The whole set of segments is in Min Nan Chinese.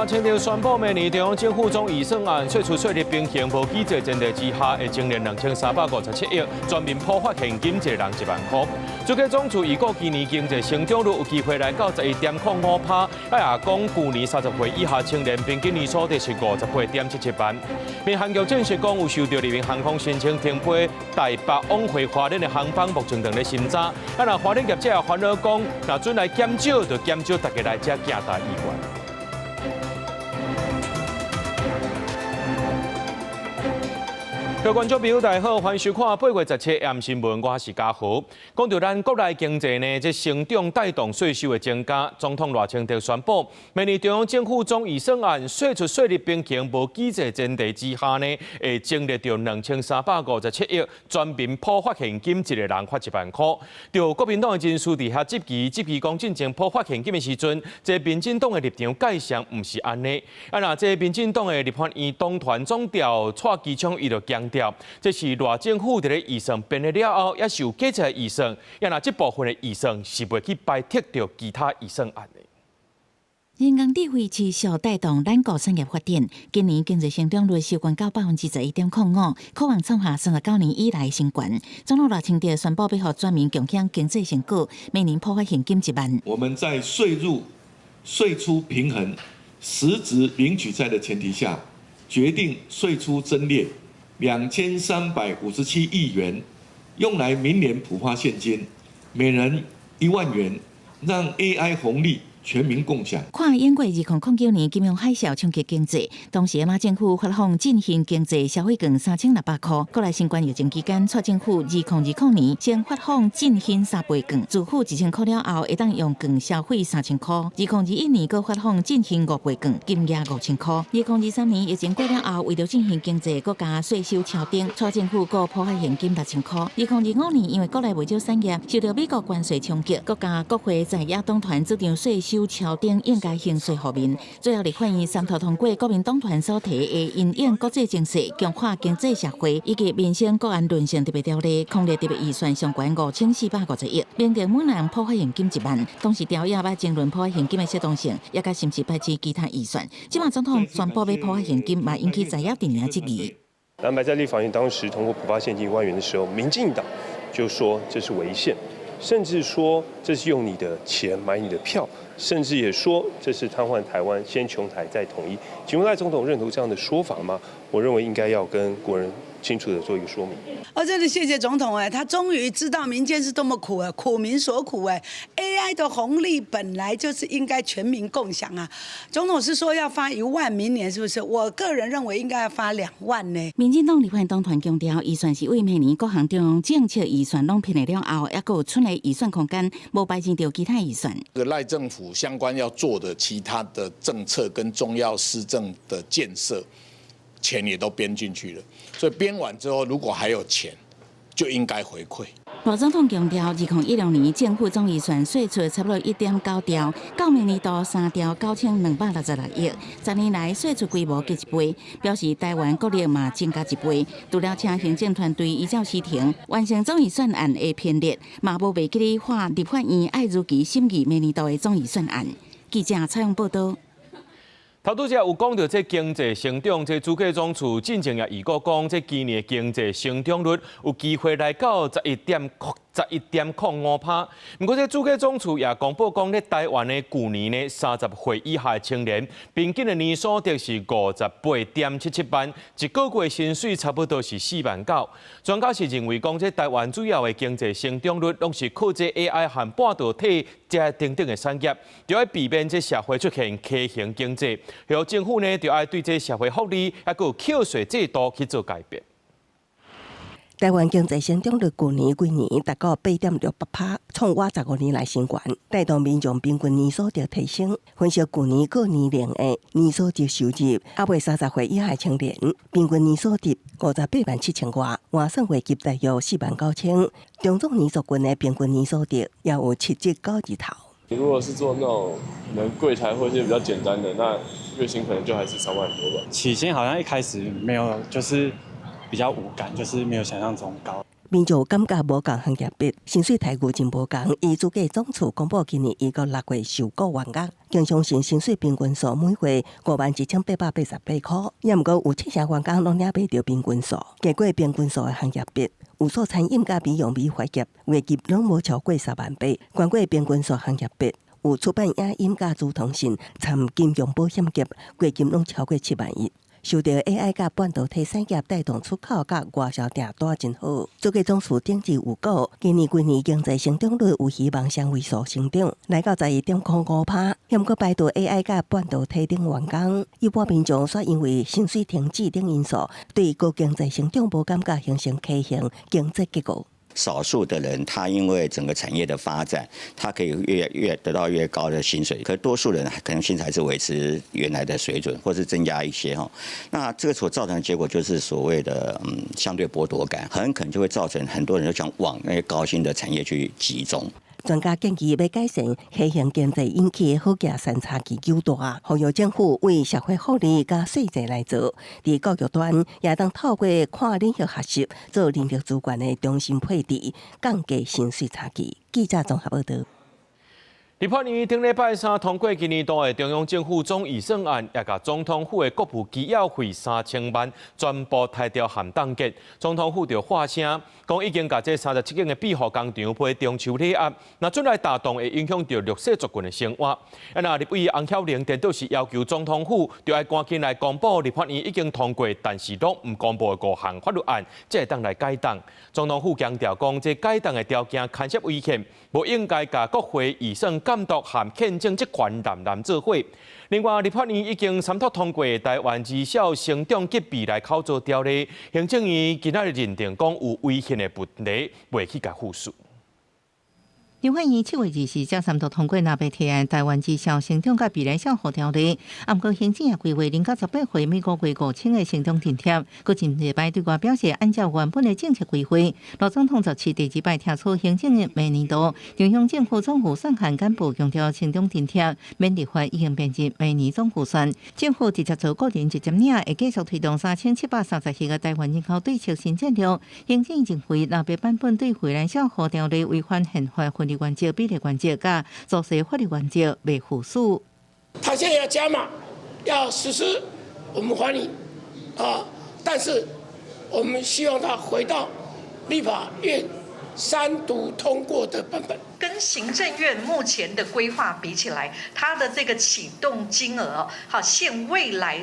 賴清德宣布，明年中央政府總預算案歲出稅入平衡無基數前提之下，會增列2357億，全民普發現金一个人1萬箍。主計總處預估今年經濟成長率有機會來到11.05%，啊也講舊年30歲以下青年平均年所得是58.77萬。民航局證實講，有收到日榮航空申請停飛台北往回花蓮的航班，目前正咧審查。啊，若花蓮業者也煩惱講，若準來減少，就減少大家來遮行大意願。各位觀眾朋友，大家好，歡迎收看8月17暗新聞，我是嘉豪。講到咱國內經濟呢，這成長帶動稅收的增加，總統賴清德宣布，明年中央政府總預算案歲出稅入平衡無基數前提之下呢，會增列著2357億，全民普發現金，一個人發1萬箍。就國民黨的人士佇遐質疑，質疑講進前普發現金的時陣，這民進黨的立場界線毋是按呢。啊，若這民進黨的立法院黨團總召蔡其昌伊就強調，這是賴政府佇咧預算編的了後，猶是有價值的預算。也若這部分的預算是袂去排斥著其他預算案的。人工智慧持續帶動咱國產業發展，今年經濟成長率收懸到11.05%，可望創下39年以來新懸。總統賴清德宣布，欲予全民共享經濟成果，每年普發現金1萬。我們在稅入稅出平衡、實質零舉債的前提下，決定歲出增列2357億元，用來明年普發現金，每人1萬元，讓 AI 紅利全民共享。看英國2009年金融海嘯衝擊經濟，當時馬政府發放振興經濟消費券3600箍。過來新冠疫情期間，蔡政府2020年先發放振興三倍券，自付1000箍了後，會當用券消費3000箍。2021年閣發放振興五倍券，金額5000箍。2023年疫情過了後，為著振興經濟，閣加稅收調整，蔡政府閣普發現金6000箍。2025年因為國內袂少產業受到美國關稅衝擊，閣加國會在野黨團主張稅收調整應該還稅予民，最後立法院三讀通過國民黨團所提的因應國際情勢、強化經濟社會以及民生國安韌性特別條例，空列特別預算上懸5450億，明定每人普發現金1萬。當時朝野欲爭論普發現金的適當性，也佮是毋是排斥其他預算。這馬總統宣布欲普發現金，嘛引起在野陣營質疑。藍白在立法院當時通過普發現金1萬元的時候，民進黨就說這是違憲，甚至說這是用你的錢買你的票，甚至也說這是癱瘓台灣，先窮台再統一。請問賴總統認同這樣的說法嗎？我認為應該要跟國人清楚的做一個說明。哦，真的謝謝總統哎，他終於知道民間是多麼苦啊，苦民所苦哎。AI 的紅利本來就是應該全民共享啊。總統是說要發1萬，明年是不是？我個人認為應該要發2萬呢。民進黨立法黨團強調，預算是為明年各項中央政策預算攏編了後，猶閣有剩的預算空間，無排斥著其他預算。賴政府相關要做的其他的政策跟重要施政的建設，錢也都編進去了，所以編完之後，如果還有錢，就應該回饋。賴總統強調，2016年政府總預算歲出差不多1.9兆，到明年度3兆9266億，10年來歲出規模加一倍，表示台灣國力嘛增加一倍。除了請行政團隊依照時程完成總預算案的編列，嘛無袂記咧喊立法院愛如期審議明年度的總預算案。記者採訪報導。頭拄才有講到這經濟成長，這主計總處進前也預估講，這今年經濟成長率有機會來到11.05%。毋過這主計總處也公布講，咧台灣的舊年呢，30歲以下的青年平均的年所得是58.77萬，一個月薪水差不多是4萬9。專家是認為講，這台灣主要的經濟成長率攏是靠這 AI 和半導體這等等的產業，就愛避免這社會出現畸形經濟。予政府呢，就愛對這社會福利，猶閣有扣稅制度去做改變。台灣經濟成長率舊年規年達到8.68%，創倚15年來新懸，帶動民眾平均年所得提升。分析舊年各年齡的年所得收入，猶未30歲以下青年平均年所得58萬7千外，換算月入大約4萬9千。中壯年族群的平均年所得也有七折九字頭。你如果是做那種可能櫃檯或一些比較簡單的，那月薪可能就還是3萬多吧。起薪好像一開始沒有，就是比較無感，就是沒有想象中高。民眾感覺無仝行業別，薪水待遇真無仝。以主計總處公布今年1到6月受僱員額，經常性薪水平均數每月51,888塊，也毋過有七成員工攏領袂著平均數。低過平均數的行業別，有數餐飲佮美容美髮業月入攏無超過3萬8，懸過平均數行業別，有出版影音佮資通訊、參金融保險業，月入攏超過7萬1。受著 AI 佮半導體產業帶動出口佮外銷訂單真好，主計總處頂日預估，今年規年經濟成長率有希望雙位數成長，來到11.05%。毋過排除 AI 佮半導體等員工，一般民眾煞因為薪水停滯等因素，對高經濟成長無感覺，形成畸形經濟結構。少數的人，他因為整個產業的發展，他可以越得到越高的薪水，可多數人可能薪水還是維持原來的水準，或是增加一些哈。那這個所造成的結果就是所謂的相對剝奪感，很可能就會造成很多人都想往那些高薪的產業去集中。專家建議欲改善畸形經濟引起的好額三差距較大，呼籲政府為社會福利佮稅制來做。佇教育端也當透過跨領域學習做人力資源的重新配置，降低薪水差距。記者綜合報導。立法院頂禮拜三通過今年度的中央政府總預算案，也共總統府的國務機要費3000萬全部刣掉含凍結。總統府就發聲，講已經共這37間的庇護工廠批中秋禮盒，若準來大動會影響著弱勢族群的生活。啊，若立委洪巧玲顛倒是要求總統府著愛趕緊來公布立法院已經通過，但是攏毋公布的五項法律案，才會當來解凍。總統府強調講，這解凍的條件牽涉違憲，無應該共國會預算監督和憲政職權攬攬做伙。另外，立法院已經三讀通過台灣兒少成長及未來考做條例，行政院今仔日認定講有違憲的問題，袂去共付署。立法院7月20才三讀通過藍白提案台灣兒少成長佮未來照護條例，啊，毋過行政院規劃零到18歲每個月5000的成長津貼，閣前禮拜對外表示，按照原本的政策規劃，賴總統17第二擺聽取行政院明年度中央政府總預算案簡報強調成長津貼免立法已經編入明年總預算，政府直接做個人直接領，會繼續推動3731個台灣人口對策新戰略。行政院認為藍白版本對惠來照護條例違反憲法分離原則、比例原則、佮組織法律原則，袂付署。他現在要加碼，要實施，我們歡迎啊！但是我們希望他回到立法院三讀通過的版本。跟行政院目前的規劃比起來，它的這個啟動金額，好限未來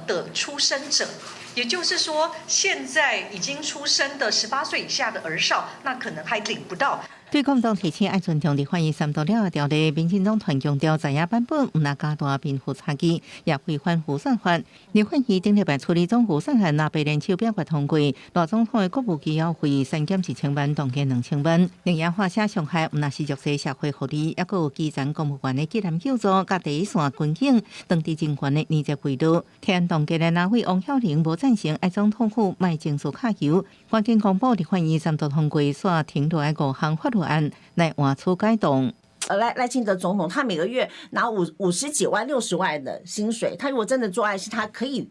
的出生者，也就是說，現在已經出生的18歲以下的兒少，那可能還領不到。對公眾提醒愛尊重立法院三讀了的條例，民進黨團強調在野版本毋但加大貧富差距，也違反預算法。立法院頂禮拜處理總預算案，藍白聯手表決通過，賴總統的國務機要費刪減1000萬，凍結2000萬。另外，發聲傷害毋但是弱勢社會福利，抑閣有基層公務員的急難救助，佮第一線軍警當地人員的年節賄賂。提案凍結的藍委王曉玲無贊成，愛總統府莫情緒卡油，趕緊公布立法院三讀通過，煞停落來五項法律案來換取解凍。賴清德總統，他每個月拿50幾萬、60萬的薪水，他如果真的做愛心，他可以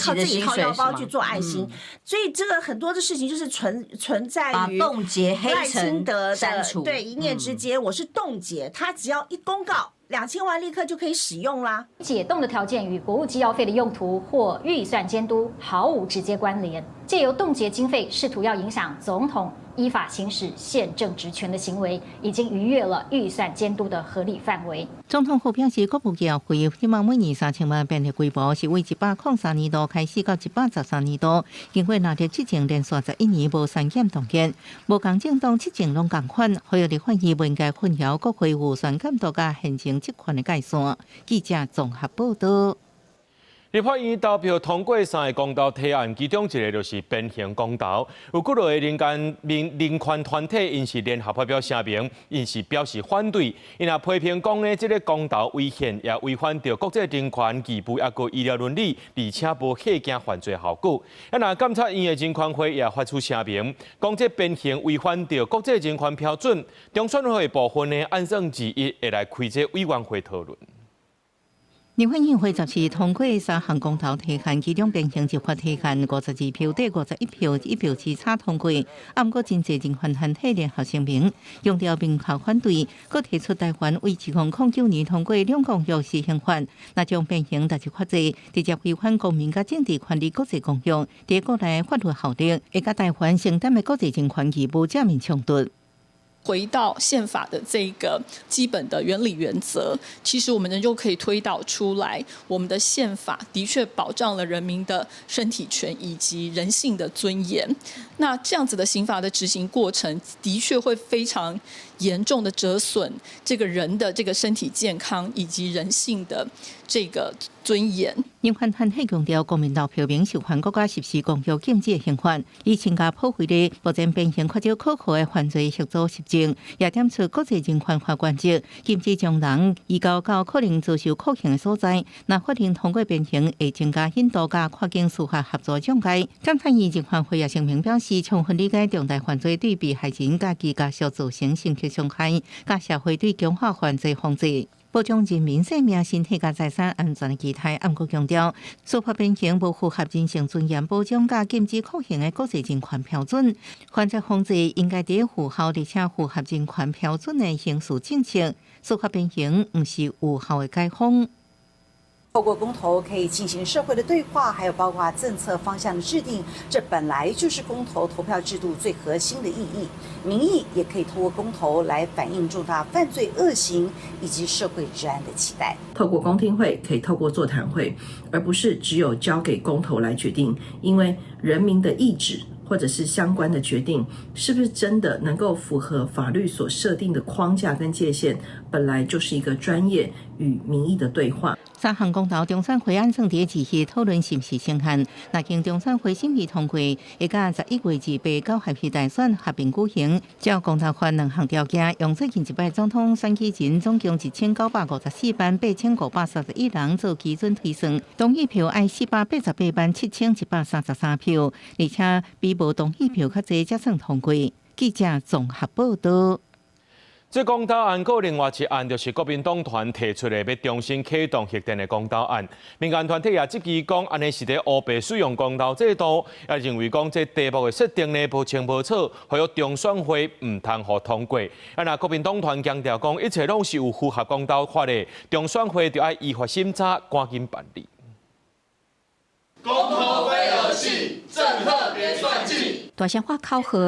靠自己掏腰包去做愛心，所以這個很多的事情就是存在於凍結賴清德的對一念之間，我是凍結，他只要一公告，2000萬立刻就可以使用啦。解凍的條件與國務機要費的用途或預算監督毫無直接關聯，借由凍結經費試圖要影響總統依法行使憲政職權的行為，已經逾越了預算監督的合理範圍。總統府表示，國務機要費希望每年3000萬編列規模，是為103年度開始到113年度，經過納入執政連續11年無刪減凍結，無仝政黨執政攏仝款，呼籲立法院毋應該混淆國會預算監督佮憲政職權的界線。記者綜合報導。立法院投票通過三个公投提案，其中一个就是鞭刑公投。有幾落个民間民人權團體，𪜶是聯合發表聲明，𪜶是表示反對。𪜶也批評講呢，這个公投違憲，也違反著國際人權義務，抑閣醫療倫理，而且無嚇驚犯罪效果。啊，若監察院的人權會也發出聲明，講這鞭刑違反著國際人權標準。中選會部分呢，按算二一會來開這委員會討論。立法院會十四通過三項公投提案，其中變刑立法提案52票對51票，一票之差通過。啊，毋過真濟人權團體聯合聲明，強調明確反對，閣提出台灣為2009年通過兩公約施行法，若將變刑列入法制，直接違反公民佮政治權利國際公約，佇國內法律效力，會佮台灣承擔的國際人權義務正面衝突。回到憲法的這個基本的原理原則，其實我們就可以推導出來，我們的憲法的確保障了人民的身體權以及人性的尊嚴。那這樣子的刑法的執行過程，的確會非常嚴重的折損這個人的這個身體健康以及人性的這個尊嚴。人權團體強調，公民投票免受韓國家實施公約禁止的刑法，以新加坡為例，目前變刑較少可靠的犯罪協助實證，也點出國際人權法原則，禁止將人移交到可能遭受酷刑的所在。若法定通過變刑，會增加引渡佮跨境司法合作障礙。檢察院人權會也聲明表示，充分理解重大犯罪對被害人佮其家屬造成深刻傷害，佮社會對強化犯罪防治、保障人民生命、身體佮財產安全的期待，毋過強調，司法變刑無符合人性尊嚴保障佮禁止酷刑的國際人權標準。犯罪防治應該佇符合而且符合人權標準的刑事政策，司法變刑毋是有效的解方。透過公投可以進行社會的對話，還有包括政策方向的制定，這本來就是公投投票制度最核心的意義。民意也可以透過公投來反映重大犯罪惡行以及社會治安的期待。透過公聽會，可以透過座談會，而不是只有交給公投來決定，因為人民的意志或者是相關的決定，是不是真的能夠符合法律所設定的框架跟界限，本來就是一個專業與民意的對話。三項公投中選會按算佇2日討論是毋是成案，若經中選會審議通過，會佮11月28、9合議大選合併舉行。照公投法兩項條件，用最近一擺總統選舉人總共1954萬8531人做基準推算，同意票愛488萬7133票，而且比無同意票較濟才算通過。記者綜合報導。這公投案，閣另外一案，就是國民黨團提出的欲重新啟動核電的公投案。民間團體也質疑講，按呢是佇烏白使用公投制度，也認為講這題目的設定呢無清無楚，呼籲中選會毋通予通過。啊，若國民黨團強調講，一切攏是有符合公投法的，中選會就愛依法審查，趕緊辦理。公投非兒戲，政客別算計。大聲喊口號，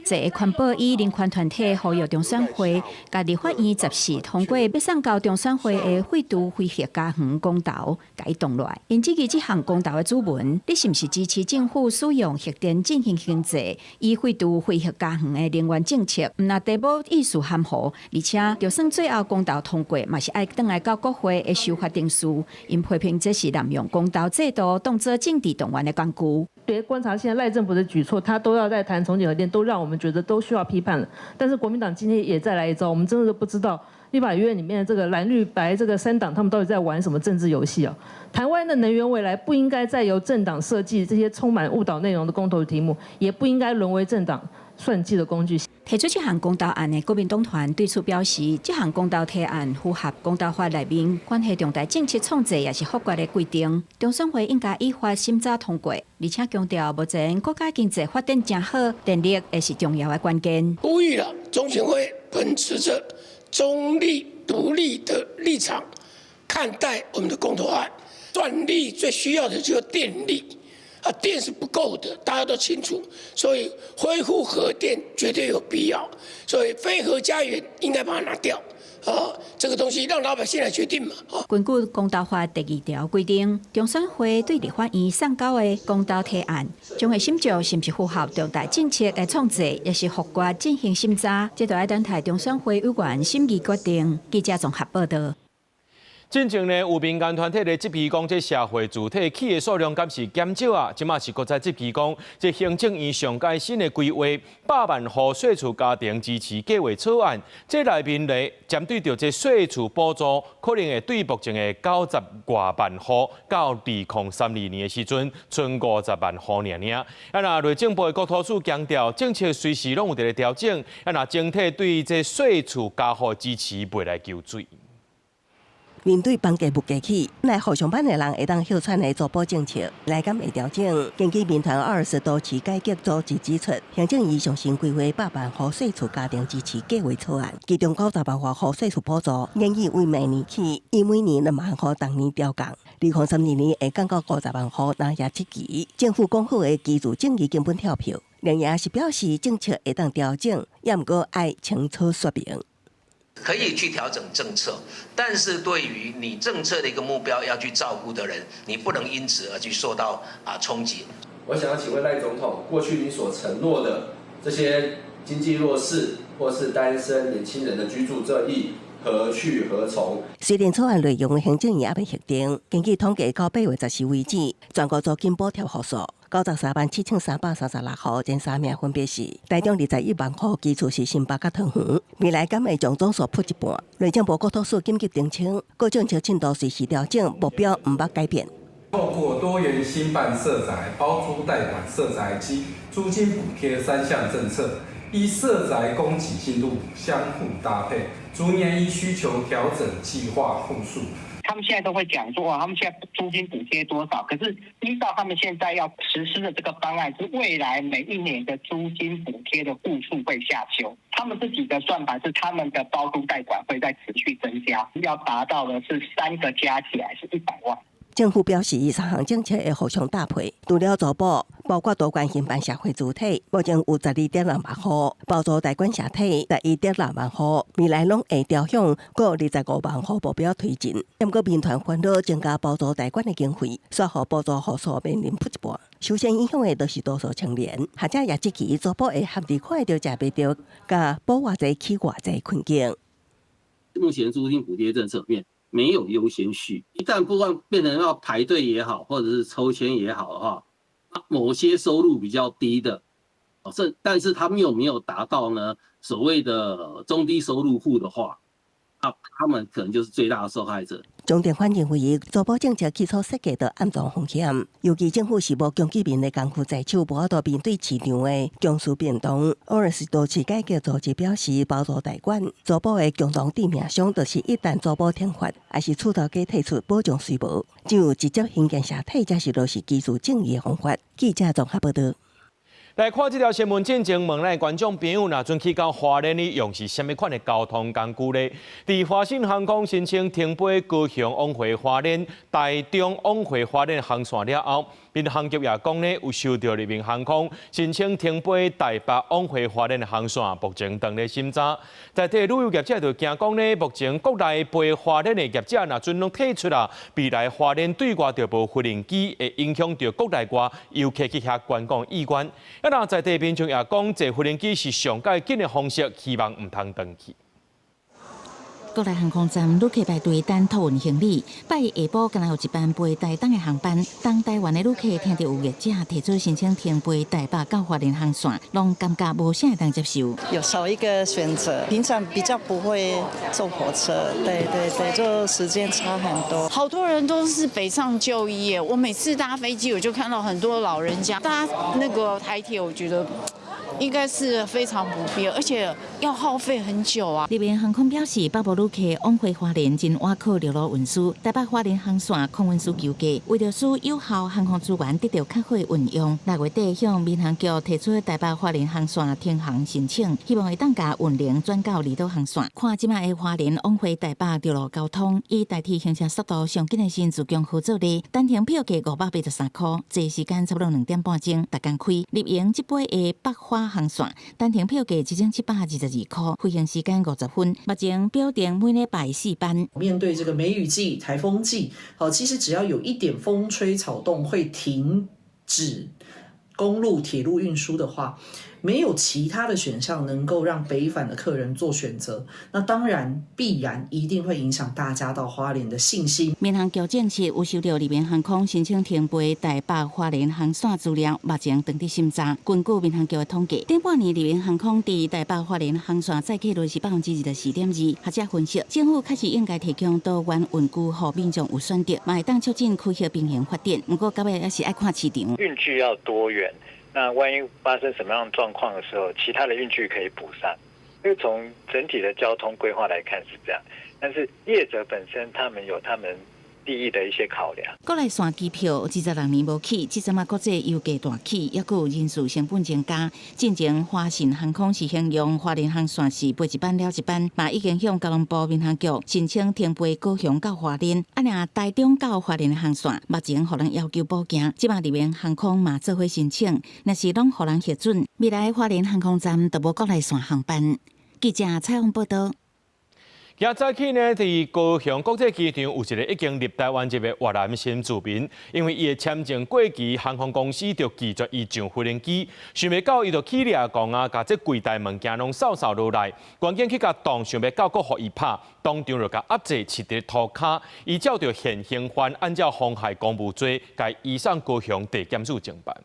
一個環保與人權團體呼籲中選會，共立法院14通過欲送交中選會的廢除非核家園公投，共伊擋落來。𪜶質疑這項公投的主文，你是毋是支持政府使用核電振興經濟，以廢除非核家園的能源政策？毋但題目意思含糊，而且就算最後公投通過，嘛是愛轉來到國會的修法程序。𪜶批評這是濫用公投制度，當做政治動員的工具。別觀察現在賴政府的舉措，他都要在談重啟核電，都讓我們覺得都需要批判了。但是國民黨今天也再來一招，我們真的都不知道立法院裡面的這個藍綠白這個三黨，他們到底在玩什麼政治遊戲啊？台灣的能源未來不應該再由政黨設計這些充滿誤導內容的公投題目，也不應該淪為政黨算計的工具。提出這項公投案的國民黨團對此表示，這項公投提案符合公投法內面關係重大政策創制抑是複決的規定，中選會應該依法審查通過，而且強調目前國家經濟發展誠好，電力會是重要的關鍵。呼籲了中選會秉持著中立獨立的立場看待我們的公投案，算力最需要的就是電力。啊，電是不夠的，大家都清楚，所以恢復核電絕對有必要，所以非核家園應該把它拿掉，啊，這個東西讓老百姓來決定嘛。根據公投法第二條規定，中選會對立法院送交的公投提案，將會審照是毋是符合重大政策的創制，抑是複決進行審查，這都愛等待中選會委員審議決定。記者綜合報導。進前呢，有民間團體咧質疑講，這社會住宅起的數量敢是減少啊？這馬是閣再質疑講，這行政院上蓋新的規劃百萬戶細厝家庭支持計劃草案，這內面咧針對著這細厝補助，可能會對目前的九十外萬戶，到2032年的時陣，賰50萬戶爾爾。啊，若內政部的國土署強調，政策隨時攏有佇咧調整，啊，若整體對這細厝加戶支持袂來求水。面對房價物價起，來予上班的人會當歇喘的租補政策來敢會調整。根據民團20都市改革組織指出，行政院上新規劃百萬戶細厝家庭支持計劃草案，其中90萬戶細厝補助，建議為明年起，以每年2萬戶逐年調降，2032年會降到50萬戶，拿廿七期。政府講好的居住正義根本跳票，另也是表示政策會當調整，也毋過愛清楚說明。可以去調整政策，但是對於你政策的一個目標要去照顧的人，你不能因此而去受到衝擊。我想要請問賴總統，過去你所承諾的這些經濟弱勢或是單身年輕人的居住正義何去何從？雖然草案內容行政院猶未核定，根據統計到8月14為止，全國租金補貼戶數93萬7336戶，前三名分別是台中21萬戶，其次是新北佮桃園。未來敢會將總數噗一半？內政部國土署緊急澄清，各政策進度隨時調整，目標毋捌改變。透過多元興辦社宅、包租代管社宅及租金補貼三項政策，依社宅供給進度相互搭配，逐年依需求調整計劃戶數。他們現在都會講說，他們現在租金補貼多少？可是依照他們現在要實施的這個方案，是未來每一年的租金補貼的戶數會下修。他們自己的算法是，他們的包租代管會再持續增加，要達到的是三個加起來是100萬。政府表示，三項政策會互相搭配，除了租補，包括多元興辦社會主體，目前有12.6萬戶；包租代管社體11.6萬戶，未來攏會朝向閣25萬戶目標推進。毋過民團煩惱增加包租代管的經費，煞予補助戶數面臨噗一半。首先影響的就是多數青年，學者也質疑租補會陷佇看會著食袂著，共補偌濟起偌濟困境。目前租金補貼政策面沒有優先序，一旦不管變成要排隊也好，或者是抽籤也好的話，某些收入比較低的，這但是他們又沒有達到呢所謂的中低收入戶的話，那他們可能就是最大的受害者。鍾定反認為，租補政策起初設計就暗藏風險，尤其政府是無供給面的功夫在手，無法度面對市場的供需變動。20都市改革組織表示，包租代管租補的共同致命傷，就是一旦租補停發，抑是厝頭家退出保障雖無，只有直接興建社體，才是落實居住正義的方法。記者綜合報道。來看這條新聞，進前問咱觀眾朋友，若準去到花蓮，你用是啥物款的交通工具咧？佇華信航空申請停飛高雄往回花蓮、台中往回花蓮航線了後，民航局也講呢，有收到立榮航空申請停飛台北往回花蓮的航線，目前正咧審查。在地旅遊業者就驚講呢，目前國內飛花蓮的業者若準攏退出啊，未來花蓮對外就無飛行機，會影響著國內外遊客去遐觀光意願。啊！若在地民眾也講，坐飛行機是上蓋緊的方式，希望毋通斷去。國內航空站旅客排隊等託運行李，拜一下晡敢若有一班飛台東的航班。當台灣的旅客聽著有業者提出申請停飛台北到花蓮航線，攏感覺無啥會當接受。有少一個選擇，平常比較不會坐火車，對對對，就時間差很多。好多人都是北上就醫，我每次搭飛機，我就看到很多老人家搭那個台鐵，我覺得應該是非常不便，而且要耗費很久啊。立榮航空表示，北部旅客往回花蓮真倚靠陸路運輸，台北花蓮航線空運需求低，為著使有效航空資源得著較好運用，6月底向民航局提出台北花蓮航線停航申請，希望會當共運能轉到離島航線。看這擺的花蓮往回台北陸路交通，以台鐵行車速度上緊的新自強號做例，單程票價583塊，坐時間差不多2點半鐘，逐工開。立榮這擺的北花航線，單程票價1722塊，飛行時間50分。目前表定每禮拜四班。面對這個梅雨季、颱風季，好，其實只要有一點風吹草動，會停止公路、鐵路運輸的話，沒有其他的選項能夠讓北返的客人做選擇，那當然必然一定會影響大家到花蓮的信心。民航局證實有收到立榮航空申請停飛台北花蓮航線資料，目前正佇審查。根據民航局的統計，頂半年立榮航空佇台北花蓮航線載客率是24.2%。學者分析，政府確實應該提供多元運具，予民眾有選擇，嘛會當促進區域平衡發展。毋過，到尾還是愛看市場。運具要多元。那萬一發生什麼樣狀況的時候，其他的運具可以補上。因為從整體的交通規劃來看是這樣，但是業者本身他們有他們利益的一些考量。國內線機票26年無起，這陣仔國際油價大起，抑閣有人事成本增加。進前華信航空是形容花蓮航線是飛一班了一班，嘛已經向交通部民航局申請停飛高雄到花蓮。啊，若台中到花蓮航線，目前予人要求補行，這馬麗榮航空嘛做伙申請，若是攏予人核准，未來花蓮航空站就無國內線航班。記者蔡紅報道。今早起呢，佇高雄國際機場有一個已經入台灣籍的越南新住民，因為伊的簽證過期，航空公司就拒絕伊上飛行機。想袂到伊就起掠狂啊，共這櫃台物件攏掃掃落來，趕緊去共擋，想欲到閣予伊拍，當場就共壓制，飼佇塗跤。伊照著現行犯，按照妨害公務罪，共移送高雄地檢署偵辦。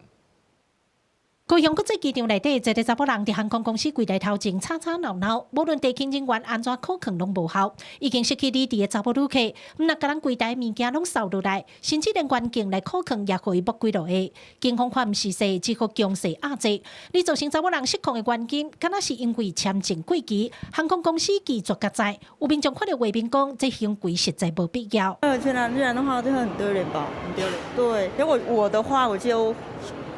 高雄國際機場內底，一个查某人佇航空公司櫃台頭前吵吵鬧鬧，無論地勤人員按怎苦勸攏無效，已經失去理智的查某旅客，毋但共人櫃台物件攏掃落來，甚至連員警來苦勸也予伊剝幾落下。警方看毋是勢，只好強勢壓制。而造成查某人失控的原因，敢若是因為簽證過期，航空公司拒絕共載。有民眾看著畫面講，這行為實在無必要。這樣這樣的話就很丟臉吧？很丟臉。對，如果我的話，我就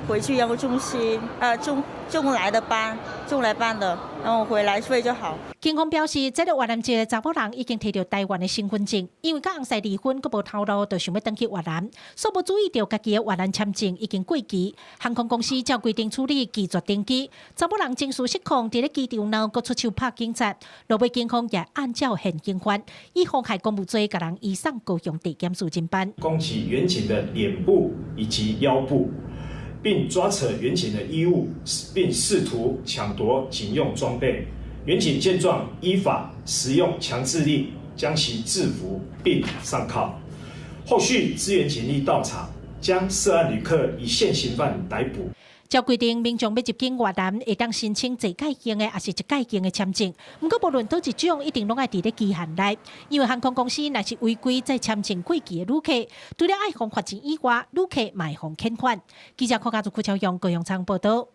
回去要個中心，中來的班，中來班的，然後回來睡就好。警方表示，這个越南籍的查某人已經提著台灣的身份證，因為佮翁婿離婚，閣無頭路，就想欲轉去越南，煞無注意著家己的越南簽證已經過期。航空公司照規定處理，拒絕登機。查某人情緒失控，佇咧機場內閣出手拍警察。落尾警方也按照現行犯，以妨害公務罪，共人移送高雄地檢署偵辦。攻擊員警的臉部以及腰部，並抓扯員警的衣物，並試圖搶奪警用裝備。員警見狀，依法使用強制力將其制服並上銬。後續支援警力到場，將涉案旅客以現行犯逮捕。照規定，民眾欲入境越南，會當申請坐蓋型的，抑是一蓋型的簽證。毋過，無論佗一種，一定攏愛佇咧期限內。因為航空公司若是違規載簽證過期的旅客，除了愛予罰錢以外，旅客嘛會予遣返。記者柯家祖、郭超勇、高雄倉報道。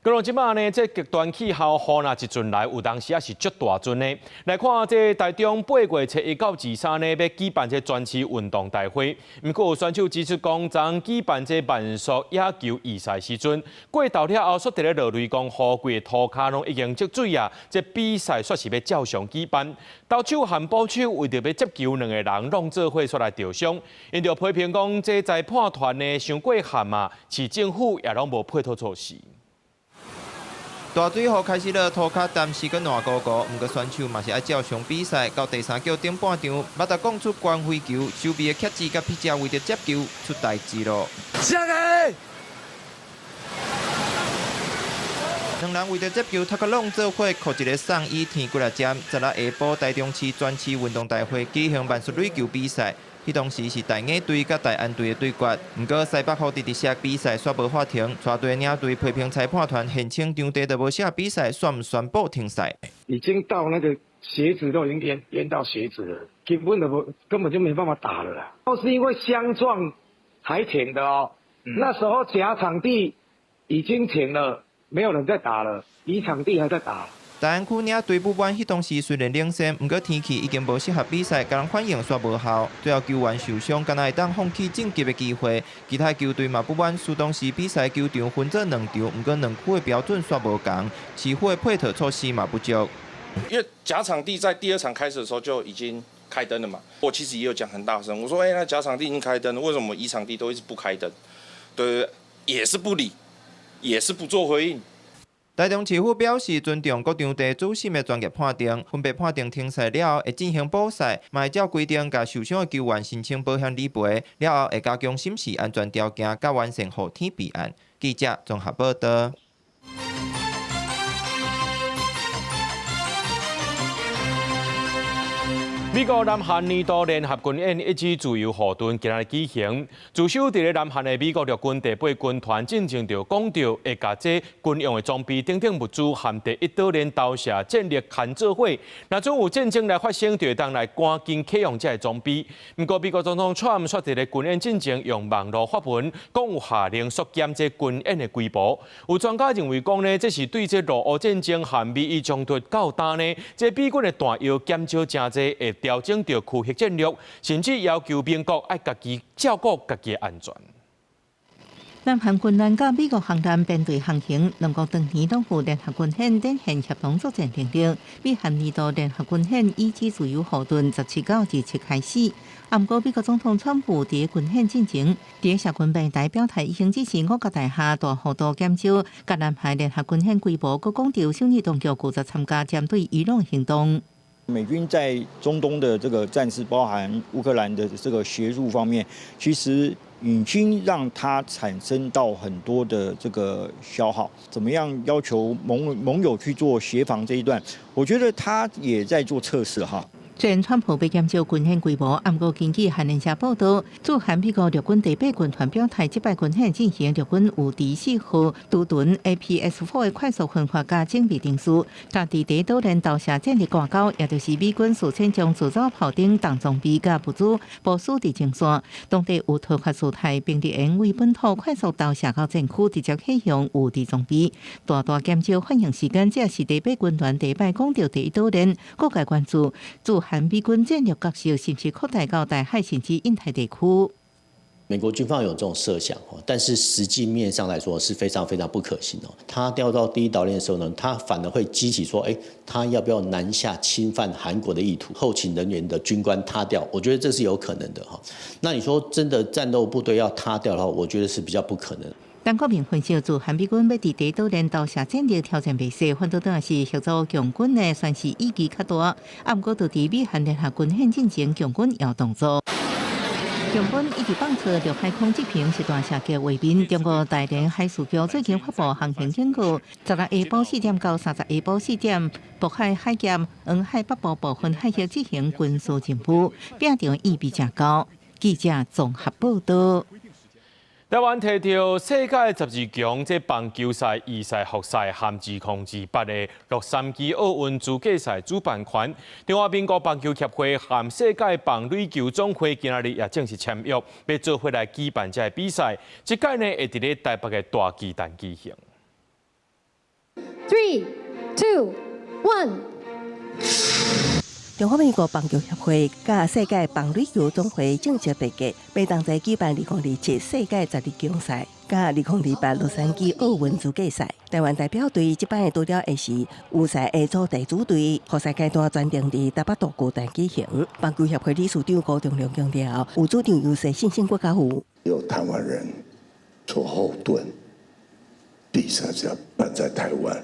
閣落這擺呢，這極端氣候雨若一陣來，有當時也是足大陣的。來看這台中8月7日到23呢，欲舉辦這全市運動大會。毋過有選手指出講，昨舉辦這慢速野球比賽時陣，過頭了後，煞佇咧落雷公雨，規个塗跤攏已經積水啊！這比賽煞是欲照常舉辦。投手和捕手為著欲接球，兩個人攏做伙出來著傷，𪜶就批評講，這裁判團呢傷過譀啊，市政府也攏無配套措施。大水雨開始落，塗跤暫時閣爛糊糊，毋過選手嘛是愛照常比賽。到第三局頂半場，馬達講出關飛球，守備的克制佮劈接為著接球出代誌咯。下個。兩人為著接球，頭殼攏做伙，靠一个送椅天過來接。昨下晡，台中市全市運動大會舉行慢速壘球比賽，彼當時是大雅隊佮大安隊的對決。毋過西北雨直直下，比賽煞無法停，帶隊領隊批評裁判團現場場地都無寫比賽，煞毋宣布停賽。已經到那個鞋子都已經淹到鞋子了，根本就無，根本就沒辦法打了啦。都是因為相撞才停的哦。那時候假場地已經停了。沒有人在打了，乙場地還在打。大安區領隊不滿，彼當時雖然領先，毋過天氣已經無適合比賽，共人反應煞無效，最後球員受傷，敢若會當放棄晉級的機會。其他球隊嘛不滿，輸當時比賽球場分做兩場，毋過兩區的標準煞無仝，市府的配套措施嘛不足。因為假場地在第二場開始的時候就已經開燈了嘛，我其實也有講很大聲，我說：欸，那假場地已經開燈了，為什麼乙場地都一直不開燈？對，也是不理。也是不做回應。台中市府表示尊重各場地主審的專業判定，分別判定停賽了後會進行補賽，嘛會照規定共受傷的球員申請保險理賠，了後會加強審視安全條件，佮完善雨天備案。記者綜合報導。美國南韓年度聯合軍演一支自由護盾今仔日舉行，駐守佇咧南韓的美國陸軍第八軍團進前就講著會共這軍用的裝備等等物資和第一島鏈投射戰力牽做伙，若準有戰爭來發生，就會當來趕緊啟用這个裝備。毋過美國總統川普卻佇咧軍演進前用網路發文，講有下令縮減這軍演的規模。有專家認為講呢，這是對這俄烏戰爭和美伊衝突到今呢，這美軍的彈藥減少誠濟，會調整著區域戰略，甚至要求盟國愛家己照顧家己的安全。南韓軍艦佮美國航艦編隊航行，兩國長年攏有聯合軍演，展現協同作戰能力。美韓年度聯合軍演以及自由護盾17到27開始。毋過美國總統川普佇軍演進前，佇社群平台表態，已經指示五角大廈大幅度減少佮南韓聯合軍演規模，閣講著首爾當局拒絕參加針對伊朗行動。美軍在中東的這個戰事，包含烏克蘭的這個協助方面，其實已經讓它產生到很多的這個消耗。怎麼樣要求盟友去做協防這一段，我覺得他也在做測試哈。雖然川普欲減少軍演規模，毋過根據韓聯社報導，駐韓美國陸軍第八軍團表態，這擺軍演進行陸軍有佇4號獨盾 APS-4 的快速分發佮精密程序，佮佇第一島鏈投射戰力掛鈎，也就是美軍事先將自走炮等重裝備佮物資部署佇前線，當地有突發事態，兵力會為本土快速投射到戰區，直接啟用有敵裝備，大大減少反應時間。這是第八軍團第一擺講著第一島鏈，各界關注駐韓美軍戰略角色是毋是擴大到台海甚至印太地區？美國軍方有這種設想，但是實際面上來說是非常非常不可行哦。他調到第一島鏈的時候呢，他反而會激起說，哎，他要不要南下侵犯韓國的意圖？後勤人員的軍官塌掉，我覺得這是有可能的哈。那你說真的戰鬥部隊要塌掉的話，我覺得是比較不可能。陳國明分析，駐韓美軍欲佇第一島鏈投射戰力挑戰袂細，反倒轉是協助共軍的宣示意義較大。啊，毋過就佇美韓聯合軍演進前，共軍也有動作。共軍一直放出陸海空這爿實彈射擊畫面。中國大連海事局最近發布航行警告，16下晡4點到30下晡4點，渤海海峽、黃海北部部分海域執行軍事任務，拼場意味誠高。記者綜合報導。台灣提著世界12強這棒球賽、預賽、複賽和2028的洛杉磯奧運資格賽主辦權。中華民國棒球協會和世界棒壘球總會今仔日也正式簽約，欲做伙來舉辦這个比賽。這屆呢會佇咧台北的大巨蛋舉行。 Three, two, one. 中華民國棒球協會佮世界棒壘球總會正式締結，欲同齊舉辦2027世界十二強賽，佮2028洛杉磯奧運資格賽。台灣代表隊這擺除了會是預賽的組地主隊，複賽階段全程佇台北大巨蛋舉行。棒球協會理事長辜仲諒強調，有主場優勢，信心閣較有。有台灣人做後盾，比賽只要辦在台灣，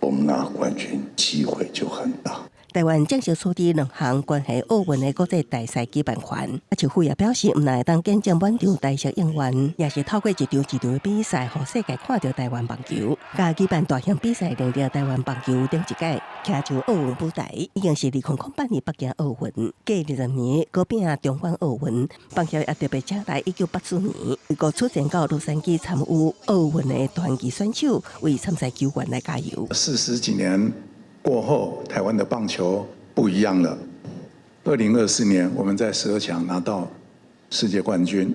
我們拿冠軍機會就很大。台灣正式取得兩項關係奧運的國際大賽舉辦權。啊，邱富也表示，毋但會當見證滿場台式應援，也是透過一場一場的比賽，予世界看著台灣棒球。佮舉辦大型比賽，令著台灣棒球頂一屆徛上奧運舞台，已經是2008年北京奧運，過20年閣拼東莞奧運。棒協也特別請來1984年美國出戰到洛杉磯參與奧運的傳奇選手，為參賽球員來加油。 40幾年過後，台灣的棒球不一樣了。2024年，我們在12強拿到世界冠軍，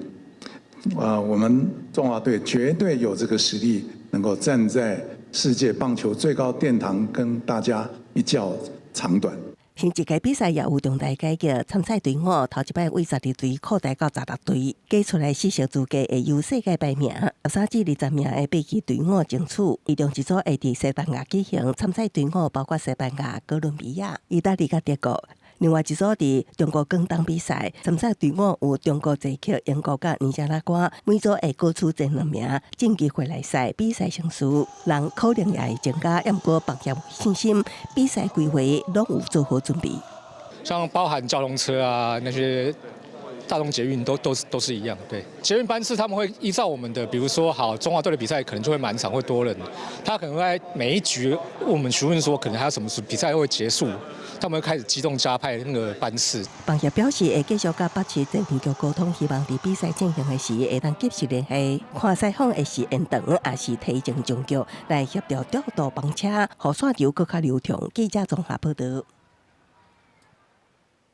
啊，我們中華隊絕對有這個實力，能夠站在世界棒球最高殿堂，跟大家一較長短。新一屆比賽也有重大改革，參賽隊伍頭一擺為12隊擴大到16隊，加出來四席資格會由世界排名13至20名的八支隊伍爭取。其中一組會佇西班牙舉行，參賽隊伍包括西班牙、哥倫比亞、意大利佮德國。另外一組佇中國廣東比賽，參賽隊伍有中國、捷克、英國佮尼加拉瓜，每組會各取前兩名晉級回來賽比賽勝輸，人可能也會增加，毋過棒協有信心，比賽規劃攏有做好準備。像包含交通車啊那些大眾捷運都是一樣。對，捷運班次他們會依照我們的，比如說好中華隊的比賽可能就會滿場會多人，他可能會在每一局我們詢問說可能還有什麼比賽會結束，他們會開始機動加派那個班次。房協表示會繼續佮北市捷運局溝通，希望佇比賽進行的時會當及時聯繫，看賽況會是延長，抑是提前終局來協調調度班車，予線場閣較流暢。記者綜合報道。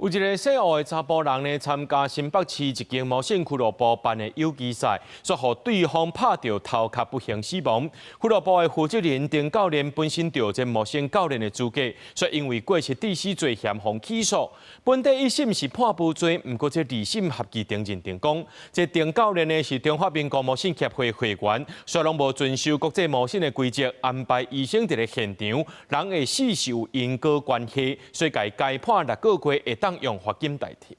有一个姓胡的查埔人呢，參加新北市一間無線俱樂部辦的友誼賽，煞予對方拍著頭殼不幸死亡。俱樂部的負責人丁教練本身就有這無線教練的資格，煞因為過失致死罪嫌予起訴。本底一審是判無罪，毋過這二審合議庭認定講，這丁教練呢是中華民國無線協會會員，煞攏無遵守國際無線的規則，安排醫生佇咧現場，人的死是有因果關係，所以共伊改判6個月會當用罰金代替。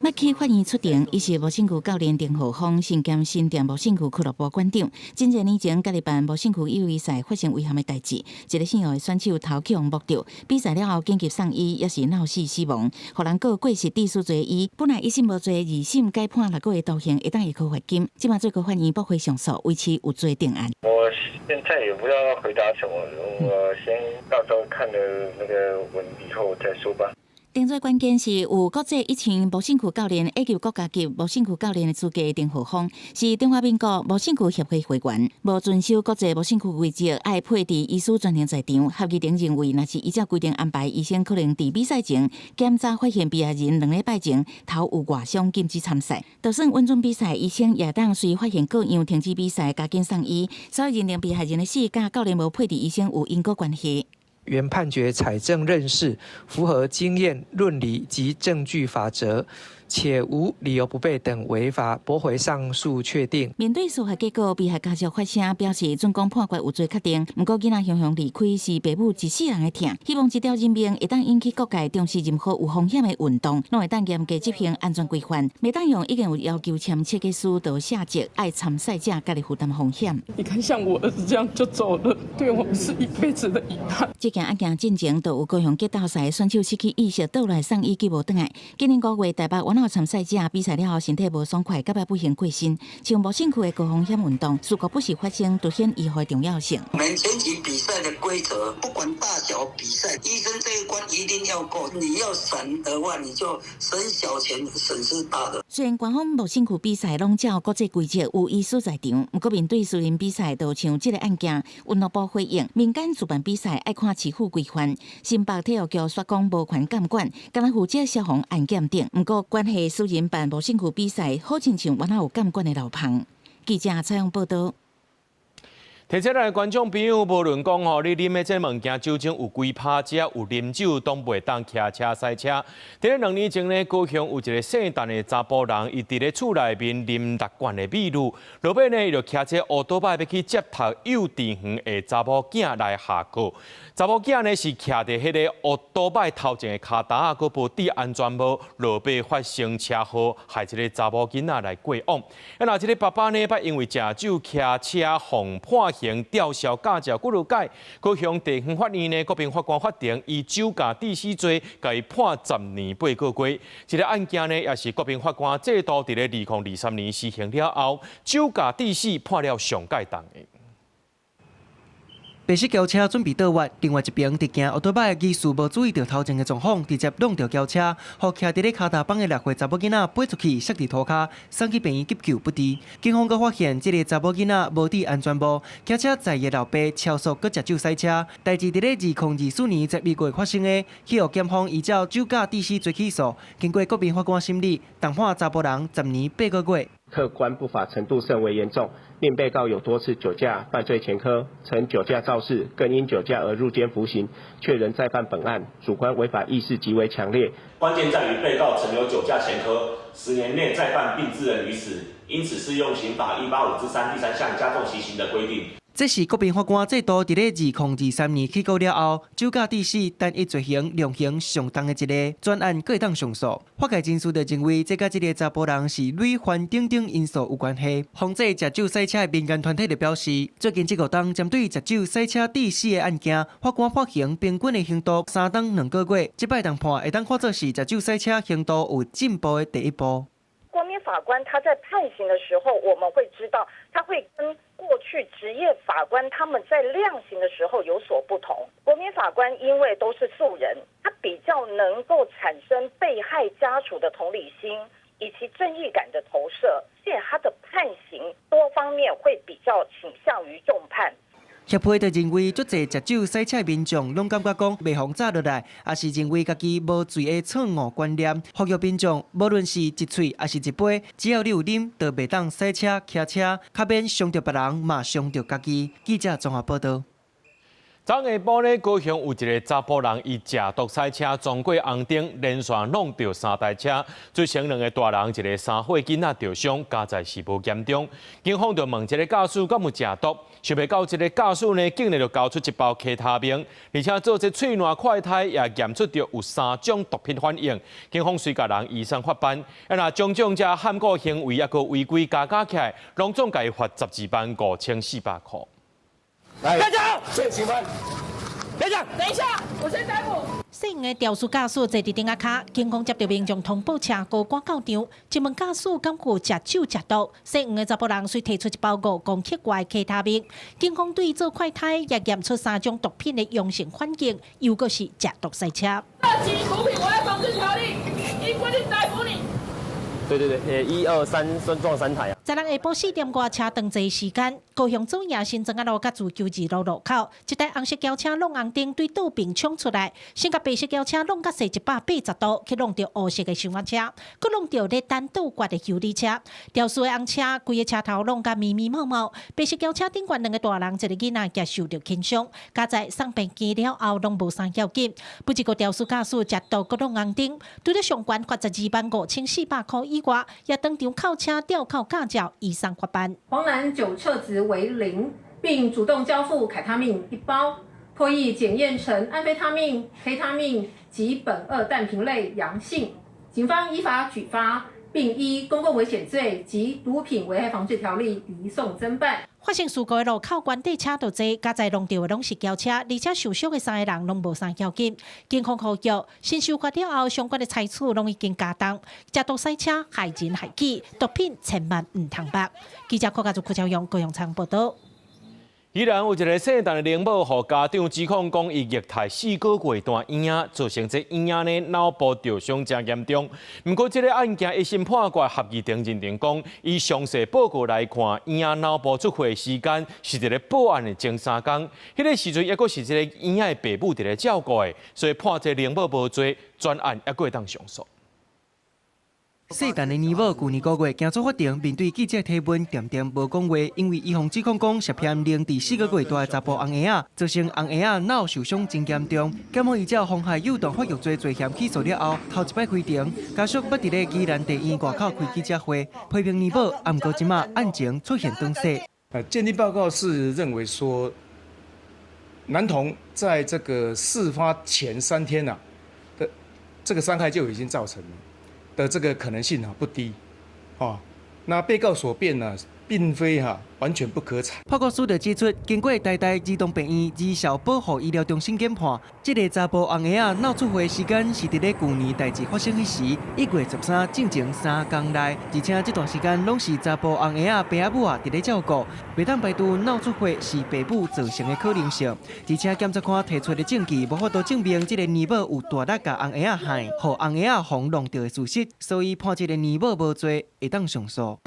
麥去法院出庭，伊是無線球教練丁浩峰，身兼新店無線球俱樂部館長。真濟年前，家己辦無線球友誼賽發生遺憾的代誌，一个姓胡的選手頭去予摸著，比賽了後緊急送醫，也是腦死死亡，予人告過失致死罪。伊本來一審無罪，二審改判6個月徒刑，會當會扣罰金。這馬最高法院駁回上訴，維持有罪定案。我現在也不知道要回答什麼，我先到時候看了那個文以後再說吧。定罪關鍵是有國際一級無線球教練以及國家級無線球教練的資格，丁浩峰是中華民國無線球協會會員，無遵守國際無線球規則，愛配置醫師專程在場。合議庭認為，若是依照規定安排，醫生可能佇比賽前檢查發現被害人2禮拜前頭有外傷，禁止參賽。就算允准比賽，醫生也當隨發現過樣停止比賽，加緊送醫。所以認定被害人的死佮教練無配置醫生有因果關係。原判決採證認識，符合經驗、論理及證據法則，且無理由不備等違法，駁回上訴確定。面對司法結果，被害家屬發聲表示，準講判決有罪確定，毋過囡仔雄雄離開是爸母一世人的疼，希望這條人命會當引起各界重視任何有風險的運動，攏會當嚴格執行安全規範，袂當用已經有要求簽切結書就卸責，愛參賽者家己負擔風險。你看，像我兒子這樣就走了，對我們是一輩子的遺憾。這件案件進前就有高雄激鬥賽選手失去意識倒來送醫救無轉來。今年5月台北灣仔參賽者比賽了後身體無爽快，到尾不幸過身。像無身軀的高風險運動，事故不時發生，凸顯醫護的重要性。我們前期比賽的規則，不管大小比賽，醫生這一關一定要過。你要省的話，你就省小錢，損失大的。雖然官方無身軀比賽攏照國際規則有醫師在場，毋過面對私人比賽，就像這个案件，運動部回應，民間主辦比賽愛看市府規範。新北體育局煞講無權監管，干焦負責消防安檢等。毋過關係私人辦無身軀比賽，好親像原來有監管的漏縫。記者採訪報道。提醒咱的觀眾朋友，無論講吼，你啉的這物件酒精有幾趴，只要有啉酒，都袂當騎車駛車。佇咧2年前呢，高雄有一个姓陳的查埔人，伊佇咧厝內面啉6罐的美祿，落尾呢，伊就騎這烏多擺欲去接讀幼稚園的查某囝來下課。查某囝呢是徛佇彼个烏多擺頭前的跤踏仔，閣無戴安全帽，落尾發生車禍，害這个查某囡仔來過往。啊，若這个爸爸呢，捌因為食酒騎車予判刑吊銷駕照幾落擺，高雄地方法院呢，國民法官法庭以酒駕致死罪，共伊判10年8個月。這个案件呢，也是國民法官制度佇咧2023年施行了後，酒駕致死判了上蓋重的。白色轎車準備倒彎，另外一邊佇行烏多擺的技師無注意著頭前的狀況，直接挵著轎車，予徛佇咧跤踏板的6歲查某囡仔飛出去，摔佇塗跤，送去病院急救不治。警方閣發現這个查某囡仔無戴安全帽，騎車載伊的老爸超速閣食酒駛車。代誌佇咧2024年11月發生的，去予檢方依照酒駕致死罪起訴，經過國民法官審理，重判查埔人10年8個月。客觀不法程度甚為嚴重，令被告有多次酒駕犯罪前科，曾酒駕肇事，更因酒駕而入監服刑，卻仍再犯本案，主觀違法意識極為強烈。關鍵在於被告曾有酒駕前科，10年內再犯並致人於死，因此適用刑法185之3第三項加重其刑的規定。這是國民法官制度佇咧2023年起草了後，酒駕致死單一罪行量刑上重的一个，全案閣會當上訴。法界人士就認為，這佮這个查埔人是累犯等等因素有關係。防制食酒駛車的民間團體就表示，最近這5冬針對食酒駛車致死的案件，法官判刑平均的刑度3冬2個月，這擺當判會當看做是食酒駛車刑度有進步的第一步。國民法官他在判刑的時候，我們會知道他會跟過去職業法官他們在量刑的時候有所不同。國民法官因為都是素人，他比較能夠產生被害家屬的同理心以及正義感的投射，所以他的判刑多方面會比較傾向於重判。協會就認為，足濟食酒駛車的民眾攏感覺講袂予炸落來，抑是認為家己無罪的錯誤觀念。呼籲民眾，無論是一喙抑是一杯，只要你有啉，就袂當駛車、騎車，較免傷著別人，嘛傷著家己。記者綜合報導。昨下晡咧，高雄有一个查埔人，伊食毒駛車撞過紅燈，連續挵著三台車，造成兩个大人一个3歲囡仔著傷，佳哉是無嚴重。警方就問這个駕駛敢有食毒，想袂到這个駕駛呢，竟然就交出一包 K 他命，而且做這喙瀾快篩也驗出著有三種毒品反應。警方隨共人移送法辦，啊若種種這譀古行為抑閣違規加加起來，攏總共伊罰125,400箍。來，現行犯。等一下，等一下，我先逮捕。細黃的肇事駕駛坐佇頂仔跤，警方接到民眾通報車禍趕到場，一問駕駛敢有食酒食毒，姓黃的查埔人遂提出一包5公克外 K 他命，警方對做快篩也驗出三種毒品的陽性反應，又閣是食毒駛車。涉及毒品危害防治條例，依規定逮捕你。對對對，一二三，撞三台啊！昨昏下晡4點外車長坐時間，高雄左營新莊仔路佮自由二路路口，一台紅色轎車挵紅燈對倒邊衝出來，先共白色轎車挵甲踅180度，去挵著烏色的箱仔車，閣挵著咧等倒掛的修理車。肇事的紅車規个車頭挵甲密密麻麻，白色轎車頂懸兩个大人，一个囡仔也受著輕傷，佳哉送病院了後攏無啥要緊。不過肇事駕駛食毒閣挵紅燈，除了上懸罰125,400箍以外，也當場扣車吊扣駕照，移送法辦。黃男酒測值為零，並主動交付凱他命一包，唾液檢驗呈安非他命、K 他命及苯二氮平類陽性，警方依法舉發，並依公共危險罪及毒品危害防治條例移送偵辦。發生事故的路口，原底車就濟，佳哉挵著的攏是轎車，而且受傷的三个人攏無啥要緊。警方呼籲，新修法了後，相關的裁處攏已經加重，食毒駛車害人害己，毒品千萬毋通捌。記者郭家祖、柯昭勇、高永昌報導。宜蘭有一个姓陳的奶母，予家長指控講，伊虐待4個月大嬰仔，造成這嬰仔呢腦部著傷誠嚴重。毋過，這个案件一審判決合議庭認定講，以詳細報告來看，嬰仔腦部出血時間是佇咧報案的前3工，彼个時陣抑閣是這个嬰仔的爸母佇咧照顧的，所以判這奶母無罪，全案抑閣會當上訴。姓陳的奶母，去年5月行出法庭，面對記者提問，恬恬無講話，因為伊予指控講涉嫌凌遲4個月大的查埔紅嬰仔，造成紅嬰仔腦受傷真嚴重。檢方依照妨害幼童發育罪罪嫌起訴了後，頭一擺開庭，家屬捌佇咧宜蘭地院外口開記者會，批評奶母，毋過這馬案情出現轉勢。鑑定報告是認為說，男童在這個事發前3天啊的這個傷害就已經造成了。的這個可能性啊不低，哦，那被告所辯呢，並非哈完全不可採。報告書就指出，經過台大兒童病院兒少保護醫療中心檢判，這个查埔紅嬰仔腦出血時間是佇咧舊年代誌發生彼時，1月13進前3工內，而且這段時間攏是查埔紅嬰仔爸仔母仔佇咧照顧，袂當排除腦出血是爸母造成的可能性。而且檢察官提出的證據無法度證明這个奶母有大力共紅嬰仔害，予紅嬰仔予挵著的事實，所以判這个奶母無罪，會當上訴。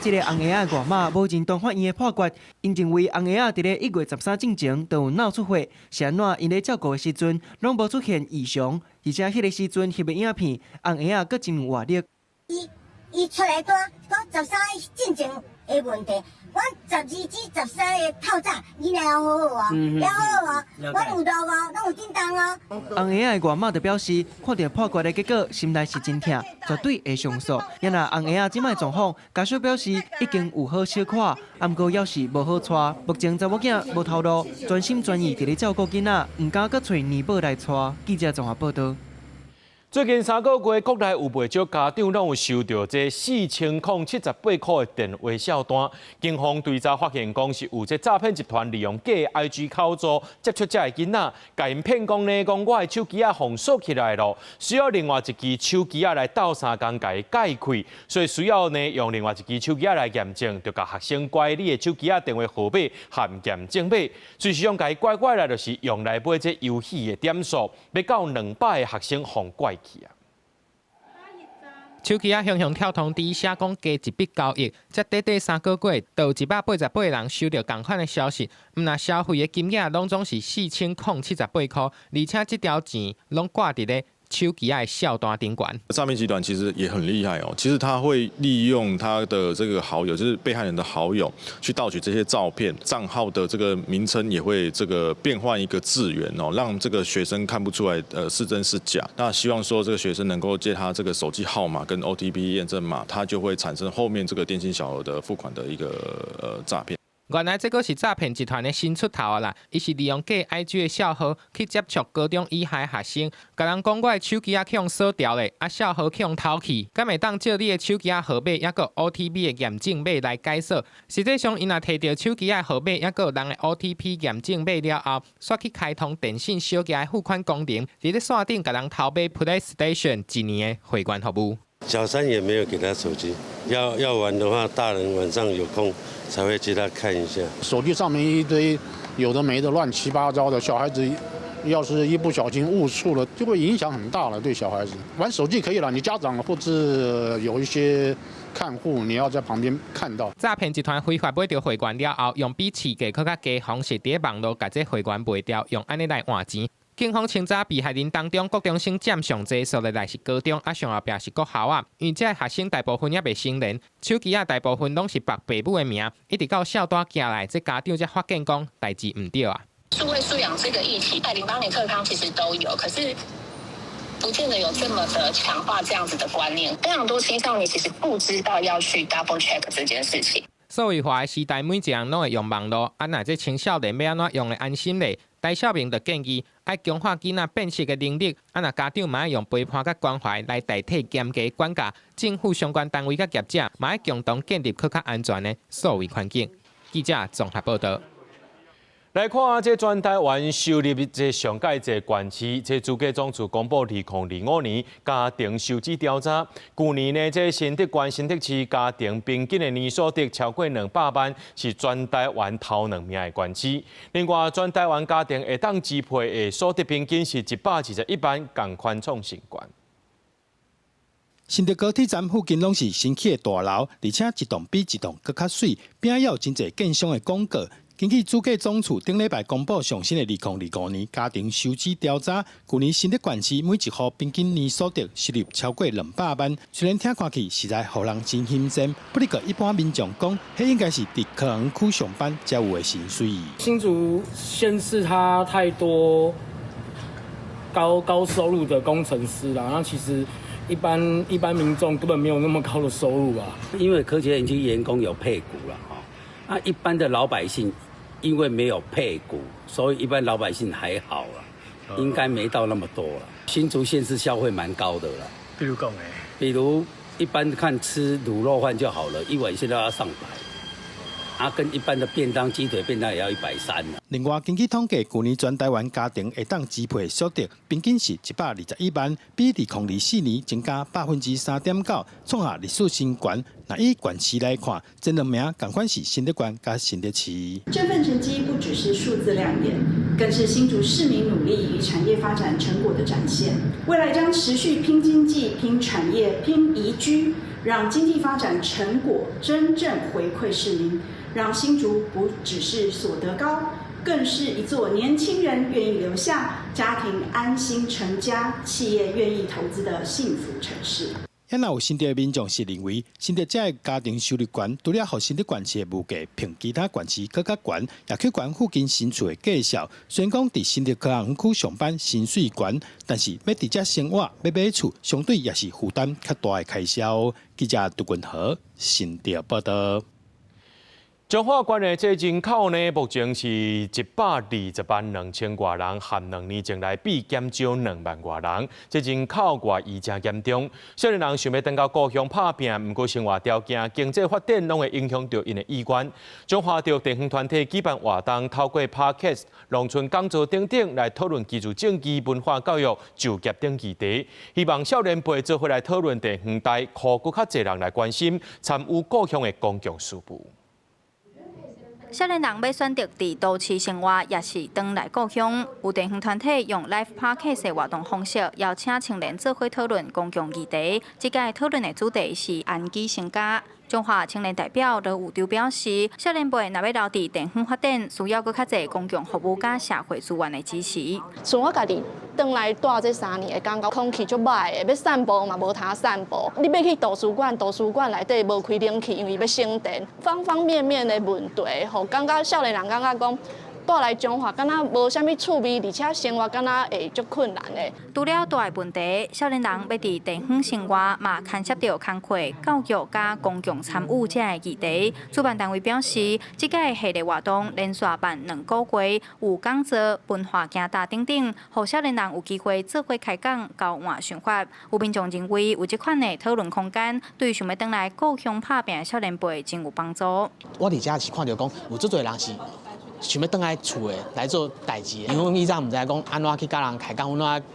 這个紅嬰仔外媽無認同法院的判決，𪜶認為紅嬰仔佇咧1月13進前就有腦出血，是按怎𪜶咧照顧的時陣攏無出現異常，而且彼个時陣翕的影片，紅嬰仔閣真有活力。伊伊出來單講13進前，的問題。阮12至13的透早，囡仔猶好好哦，猶好哦，阮有錄哦，攏有叮當哦。紅嬰仔的外媽就表示，看著判決的結果，心內是真疼，絕對會上訴。因若紅嬰仔這擺狀況，家屬表示已經有好小可，毋過猶是無好帶。目前查某囝無頭路，專心專意佇咧照顧囡仔，毋敢閣揣尼寶來帶。記者綜合報導。最近3個月，國內有袂少家長攏有收著這4078塊的電話數單。警方追查發現，講是有這詐騙集團利用假 IG 口座接觸這个囡仔，共𪜶騙講呢，講我的手機仔予鎖起來囉，需要另外一支手機仔來鬥相共共伊解開，所以需要呢用另外一支手機仔來驗證，就共學生拐你的手機仔電話號碼和驗證碼，隨時用共伊拐過來，就是用來買這遊戲的點數，欲到200个學生予拐去啊！手機仔雄雄跳通知，寫講加一筆交易，這短短3個月，就有188人收著仝款的消息。毋但消費的金額攏總是4078塊，而且這條錢攏掛佇咧手機仔的數單頂懸。詐騙集團其實也很厲害哦，其實他會利用他的這個好友，就是被害人的好友，去盜取這些照片、賬號的這個名稱，也會這個變換一個字元哦，讓這個學生看不出來，是真是假。那希望說這個學生能夠借他這個手機號碼跟 OTP 驗證碼，他就會產生後面這個電信小額的付款的一個詐騙。原來這閣是詐騙集團的新出頭啊啦！伊是利用假 IG 的帳號去接觸高中以下的學生，共人講我的手機仔去予鎖牢咧，啊帳號去予偷去，敢會當借你的手機仔號碼，抑閣 OTP 的驗證碼來解鎖？實際上，𪜶若提著手機仔號碼，抑閣人的 OTP 驗證碼了後，煞去開通電信小額的付款功能，佇咧線頂共人偷買 PlayStation 一年的會員服務。小三也沒有給他手機，要玩的話，大人晚上有空才會借他看一下。手機上面一堆有的沒的亂七八糟的，小孩子要是一不小心誤觸了，就會影響很大了。對小孩子玩手機可以了，你家長或者有一些看護，你要在旁邊看到。詐騙集團非法買著會員了後，用比市價閣較低方式，佇咧網路共這會員賣掉，用按呢來換錢。警方清查被害人當中，國中生佔上濟，數落來是高中，啊上後壁是國校仔。因為這个學生大部分猶未成年，手機仔大部分攏是綁爸母的名，一直到數單寄來，這家長才發現講代誌毋對啊。數位素養這個議題，在08年課綱其實都有，可是不見得有這麼的強化這樣子的觀念。非常多青少年其實不知道要去 double check 這件事情。數位化的時代，每一個人攏會用網路，啊，若這青少年欲按怎用會安心咧？戴少明就建議，愛強化囡仔辨識的能力，啊，若家長嘛愛用陪伴佮關懷來代替嚴格管教，政府相關單位佮業者嘛愛共同建立閣較安全的數位環境。記者綜合報導。來看這全台灣收入這上蓋濟縣市，這主計總處公布2025年家庭收支調查，舊年呢，這新竹縣新竹市家庭平均的年所得超過200萬，是全台灣頭兩名的縣市。另外，全台灣家庭會當支配的所得平均是121萬，仝款創新懸。新竹高鐵站附近攏是新起的大樓，而且一棟比一棟閣較媠，邊仔也有真濟建商的廣告。根據主計總處頂禮拜公布上新的2025年家庭收支調查，舊年新竹縣市每一戶平均年所得收入超過200萬。雖然聽看去實在予人真欣羨，不過一般民眾講，彼應該是佇科園區上班才有的薪水。新竹縣市它太多高收入的工程師啦，那其實一般民眾根本沒有那麼高的收入啊。因為科學園區員工有配股了，啊，一般的老百姓。因為沒有配股，所以一般老百姓還好啦，應該沒到那麼多了。新竹縣市消費蠻高的啦，比如講呢？比如一般看吃滷肉飯就好了，一碗現在要上百，啊，跟一般的便當雞腿便當也要130。另外，根據統計，舊年全台灣家庭會當支配所得平均是121萬，比2024年增加3.9%，創下歷史新高。若以縣市來看，前兩名仝款是新竹縣佮新竹市。這份成績不只是數字亮眼，更是新竹市民努力與產業發展成果的展現。未來將持續拼經濟、拼產業、拼宜居，讓經濟發展成果真正回饋市民，讓新竹不只是所得高，更是一座年輕人願意留下、家庭安心成家、企業願意投資的幸福城市。也若有新竹的民眾是認為，新竹這个家庭收入懸，除了予新竹縣市的物價比其他縣市閣較懸，也去懸附近新厝的價數。雖然講佇新竹科學園區上班薪水懸，但是欲佇遮生活、欲買厝，相對也是負擔較大的開銷。記者杜君和新竹報道。彰化縣的這人口呢，目前是120萬2000外人，和2年前來比減少2萬外人。這人口外移誠嚴重，少年人想欲轉到故鄉拍拚，毋過生活條件、經濟發展攏會影響著𪜶的意願。彰化著地方團體舉辦活動，透過 Podcast、農村講座等等來討論居住正義、文化教育、就業等議題，希望少年輩做伙來討論地方代，呼閣較濟人來關心參與故鄉的公共事務。少年人欲選擇佇都市生活，抑是轉來故鄉？有地方團體用 Live Podcast 的活動方式，邀請青年做伙討論公共議題。這屆討論的主題是安居成家。彰化青年代表羅有洲表示，少年輩若欲留佇地方發展，需要閣較濟公共服務佮社會資源的支持。像我家己轉來蹛這3年，會感覺空氣足䆀的，欲散步嘛無通散步。你欲去圖書館，圖書館內底無開冷氣，因為欲省電，方方面面的問題，予感覺少年人感覺講，蹛來彰化，敢若無啥物趣味，而且生活敢若會足困難的。除了蹛的問題，少年人欲佇地方生活，嘛牽涉著工課、教育佮公共參與這个議題。主辦單位表示，這屆系列活動連續辦2個月，有講座、文化行踏等等，予少年人有機會做伙開講、交換想法。有民眾認為，有這款的討論空間，對想欲轉來故鄉拍拚的少年輩真有幫助。我佇遮是看著講，有足濟人是想欲轉來厝的來做代誌，因為阮以前毋知影講按怎去佮人開講，按怎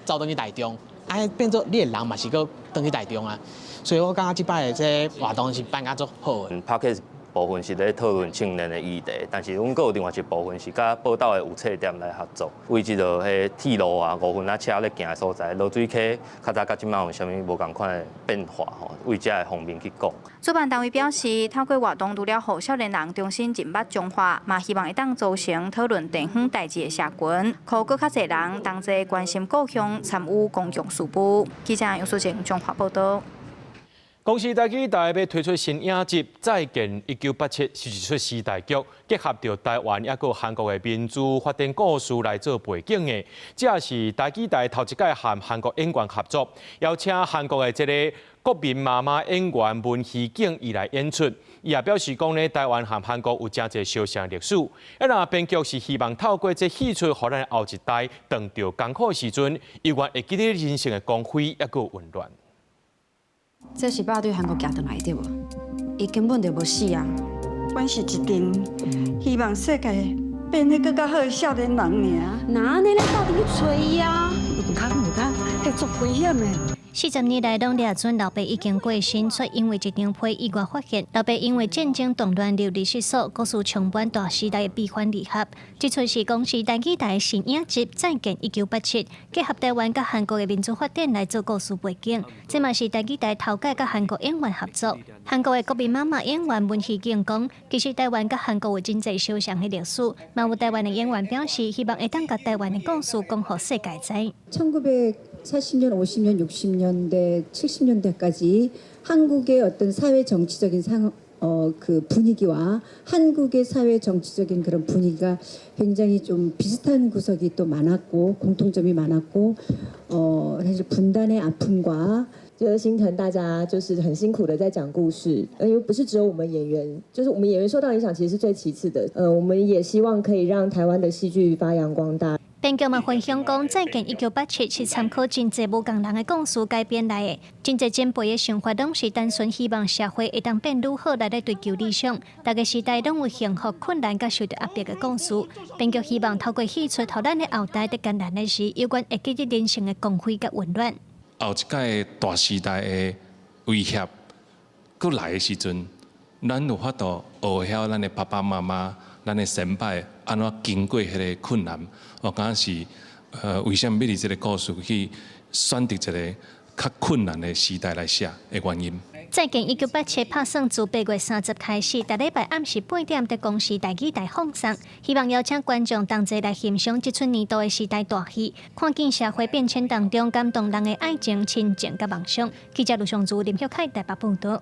走轉去台中，啊變做你的人嘛是閣轉去台中啊，所以我感覺這擺的這活動是辦甲足好的。 Podcast 部分是咧討論青年的議題，但是阮閣有另外一部分是佮寶島的有冊店來合作，為這个彼鐵路啊、五分仔車咧行的所在，濁水溪較早佮這擺有啥物無仝款的變化吼？為這个方面去講。主辦單位表示，透過活動除了予少年人重新認捌彰化，嘛希望會當組成討論地方代誌的社群，予閣較濟人同齊關心故鄉，參與公共事務。記者楊淑靜彰化報道。公視台語台欲推出新影集《再見1987》，是一齣時代劇，結合著台灣抑閣韓國的民主發展故事來做背景的。這是台語台頭一擺和韓國演員合作，邀請韓國的這个國民媽媽演員文熙景伊來演出。伊也表示講呢，台灣和韓國有誠濟相像歷史。啊，若編劇是希望透過這戲出，予咱後一代當著艱苦的時陣，猶原會記得人生的光輝抑閣溫暖。這是爸對韓國寄轉來對無？伊根本就無死啊！阮是一陣希望世界變得閣較好的少年人爾。哪按呢？咱鬥陣去揣伊啊！毋通毋通，彼足危險的。40年來，攏掠準老爸已經過身，卻因為一張批意外發現，老爸因為戰爭動亂流離失所，故事充滿大時代的悲歡離合。這齣是公視台語台新影集《再見1987》，結合台灣佮韓國的民主發展來做故事背景。這嘛是台語台頭擺佮韓國演員合作。韓國的國民媽媽演員文熙景講，其實台灣佮韓國有真濟相像的歷史，嘛有台灣的演員表示，希望會當共台灣的故事講予世界知。 1940년, 50년, 60년대, 70년대까지 한국의 어떤 사회 정치적인 상, 그 분위기와 한국의 사회 정치적인 그런 분위기가 굉장히 좀 비슷한 구석이 또 많았고 공통점이 많았고 사실 분단의 아픔과 覺得心疼大家，就是很辛苦的在講故事，因為不是只有我們演員，就是我們演員受到影響，其實是最其次的。我們也希望可以讓台灣的戲劇發揚光大。編劇嘛分享講，《再見1987》是參考真濟無仝人的故事改編來的，真濟前輩的想法攏是單純希望社會會當變愈好來咧追求理想。逐个時代攏有幸福、困難佮受著壓迫的故事。編劇希望透過戲出，予咱的後代佇艱難的時，猶原會記得人生的光輝佮溫暖。後一擺大時代的威脅閣來的時陣，咱有法度學曉咱的爸爸媽媽、咱的先輩按怎經過彼个困難。我感覺是，為啥物欲佇這个故事去選擇一个較困難的時代來寫的原因。再見1987拍算自8月30開始，逐禮拜暗時8點佇公視台語台放送，希望邀請觀眾同齊來欣賞這齣年度的時代大戲，看見社會變遷當中感動人的愛情、親情佮夢想。記者盧尚如、林旭凱台北報導。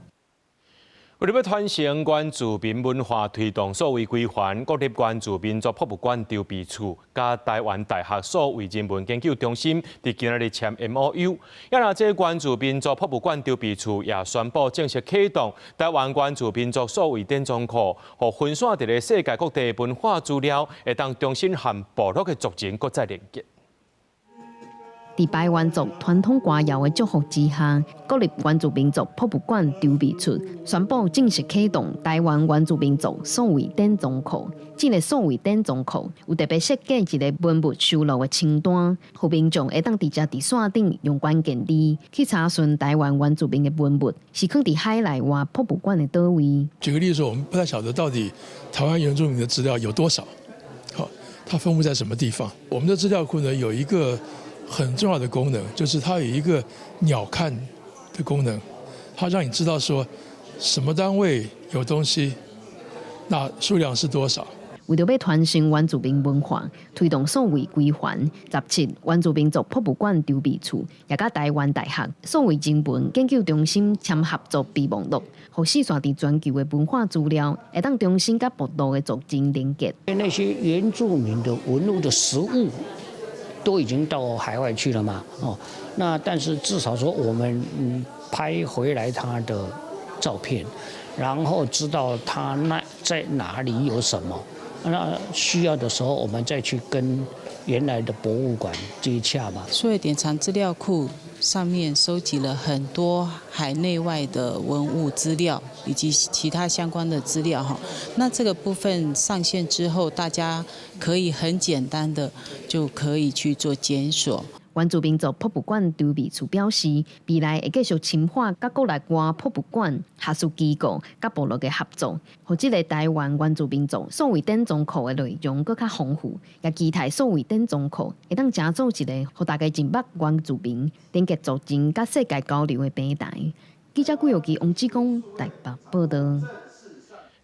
為了欲傳承原住民文化，推動數位歸還，國立原住民族博物館籌備處佮臺灣大學數位人文研究中心佇今仔日簽 MOU。啊若這原住民族博物館籌備處也宣布正式啟動臺灣原住民族數位典藏庫，予分散佇咧世界各地的文化資料，會當重新和部落的族人閣再連結。佇排灣族傳統歌謠的祝福之下，國立原住民族博物館籌備處宣布正式啟動臺灣原住民族數位典藏庫。這个數位典藏庫有特別設計一个文物收錄的清單，予民眾會當直接佇線頂用關鍵字去查詢臺灣原住民的文物，是囥佇海內外博物館的佗位。舉個例子說，我們不太曉得到底臺灣原住民的資料有多少，好，它分布在什麼地方？我們的資料庫呢，有一個很重要的功能，就是它有一個鳥瞰的功能，它讓你知道說什麼單位有東西，那數量是多少。為著欲傳承原住民文化，推動數位歸還，17原住民族博物館籌備處也佮臺灣大學數位人文研究中心簽合作備忘錄，予四散佇全球的文化資料會當重新佮部落的族人連結。那些原住民的文物的實物都已經到海外去了嘛？哦，那但是至少說我們拍回來他的照片，然後知道他那在哪裡有什麼。那需要的時候，我們再去跟原來的博物館接洽嘛。數位典藏資料庫上面收集了很多海內外的文物資料以及其他相關的資料哈。那這個部分上線之後，大家可以很簡單的就可以去做檢索。原住民族博物館籌備處表示，未來會繼續深化佮國內外博物館、學術機構佮部落的合作，予這个臺灣原住民族數位典藏庫的內容閣較豐富，也期待數位典藏庫會當成做一个予大家認捌原住民、連結族人佮世界交流的平台。記者顧玉基、王志剛台北報導。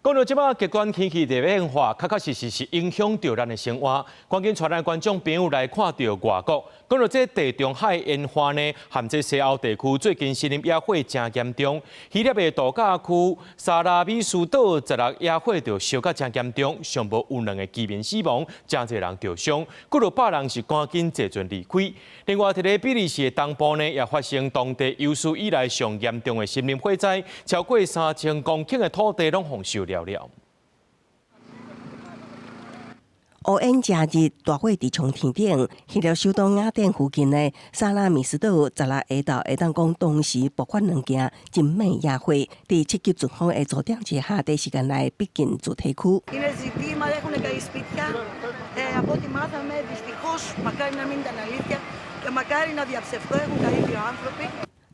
講到這擺極端天氣的變化，確確實實是影響著咱的生活。趕緊帶咱觀眾朋友來看著外國。講到這地中海沿岸呢，含這西歐地區最近森林野火誠嚴重。希臘的度假區薩拉米斯島16野火就燒甲誠嚴重，上無有兩个居民死亡，誠濟人著傷，幾落百人是趕緊坐船離開。另外，佇咧比利時的東部呢，也發生當地有史以來上嚴重的森林火災，超過3000公頃的土地攏予燒了了。烏煙遮日，大火佇衝天頂。希臘首都雅典附近的薩拉米斯島，16下晝會當講同時爆發兩件真猛野火，佇七級颶風的阻擋之下，短時間內逼近主體區。 Είναι ζητήματα, έχουν καεί σπίτια. Από ό,τι μάθαμε, δυστυχώς, μακάρι να μην ήταν αλήθεια και μακάρι να διαψευστώ, έχουν καεί δύο άνθρωποι.